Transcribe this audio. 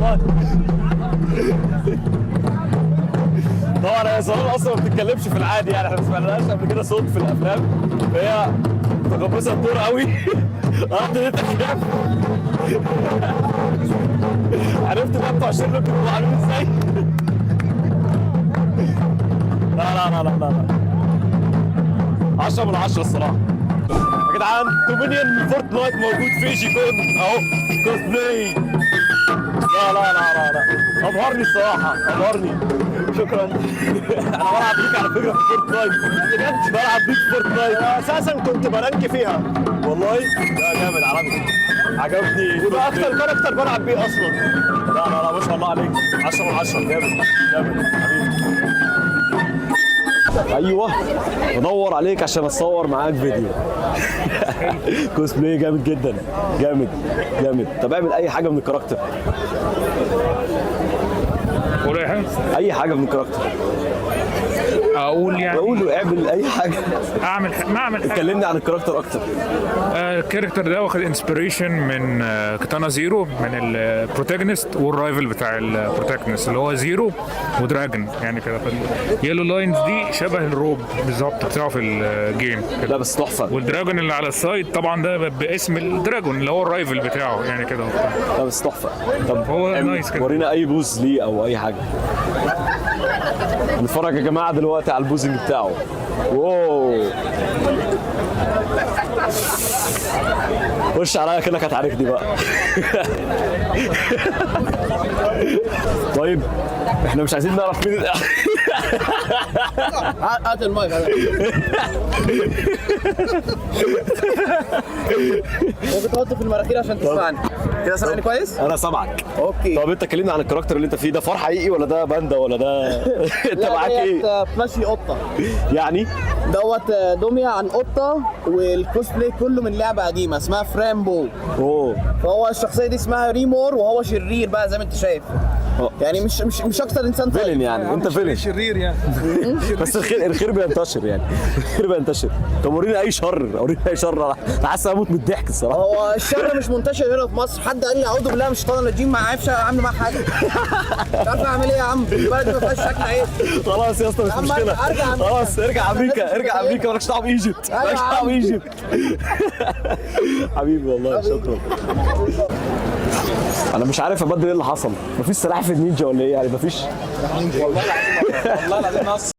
والله. طبعا هي صالون اصلا ما بتتكلمش في العادي، يعني احنا ما سمعناش قبل كده صوت في الافلام، فهي متقمصه الدور قوي. انا ابتديت اخاف. عرفت بقى بتوع شيرلوك بيبقوا عاملين ازاي. لا لا لا لا لا لا، 10 من 10 الصراحه. يا جدعان، تومينيون Fortnite موجود في AEGEECON اهو، كوسبلاي. لا لا لا لا لا، ابهرني الصراحه، ابهرني. شكرا. انا بلعب بيك على فكرة في Fortnite. بجد بلعب بيك في Fortnite. انا اساسا كنت ب rank فيها. والله لا، جامد عالمي، عجبني. وده اكتر character بلعب بيه اصلا. لا لا لا، ما شاء الله عليك، 10 من 10، جامد جامد حبيبي. ايوه، بدور عليك عشان اتصور معاك فيديو كوسبلاي. جامد جدا، جامد جامد. طب اعمل اي حاجة من ال character. قول اي حاجه. اي حاجة من ال character. اقول يعني؟ بقول له اعمل اي حاجه. اعمل ما اعمل حاجه. كلمني عن ال character اكتر. ال character ده واخد inspiration من Katana Zero، من ال protagonist وال rival بتاع ال protagonist اللي هو Zero و Dragon، يعني كده. yellow lines دي شبه ال robe بالظبط بتاعه في ال game. لا بس تحفه. وال dragon اللي على ال side طبعا ده باسم ال dragon اللي هو ال rival بتاعه، يعني كده. لا بس تحفه. طب هو nice كده. ورينا اي pose ليه او اي حاجه. نتفرج يا جماعة دلوقتي على ال posing بتاعه. wow، خش عليا كانك هتعاركني بقى. طيب احنا مش عايزين نعرف مين. هات المايك. ممكن تحطه في المراخير عشان تسمعني كده؟ سامعني كويس؟ انا سامعك. okay. طب انت كلمني عن ال character اللي انت فيه ده، فار حقيقي ولا ده باندا ولا ده انت معاك ايه؟ فلاشي قطه. يعني دوت دمية عن قطه، والكوسبلاي كله من لعبه قديمة اسمها Fran Bow. اوه. فهو الشخصية دي اسمها ريمور، وهو شرير بقى زي ما انت شايف. يعني مش اكتر انسان طيب. villain يعني، انت villain. شرير يعني. بس الخير، الخير بينتشر يعني، الخير بينتشر. طب وريني اي شر، وريني اي شر. انا حاسس اموت من الضحك الصراحه. هو الشر مش منتشر هنا في مصر. حد قال لي اعوذ بالله من الشيطان الرجيم، ما عارفش اعمل معاه حاجه، مش عارف اعمل ايه يا عم، البلد ما فيهاش شكل عيب. خلاص يا اسطى، مش يا عم مشكله. ارجع أمريكا. خلاص ارجع امريكا، ارجع امريكا، مالكش دعوه ب Egypt. أيوة مالكش يا دعوه عم. ب Egypt. حبيبي والله شكرا. انا مش عارف ابدل ايه اللي حصل، مفيش سلاحف النينجا ولا ايه يعني؟ مفيش. والله العظيم، والله العظيم.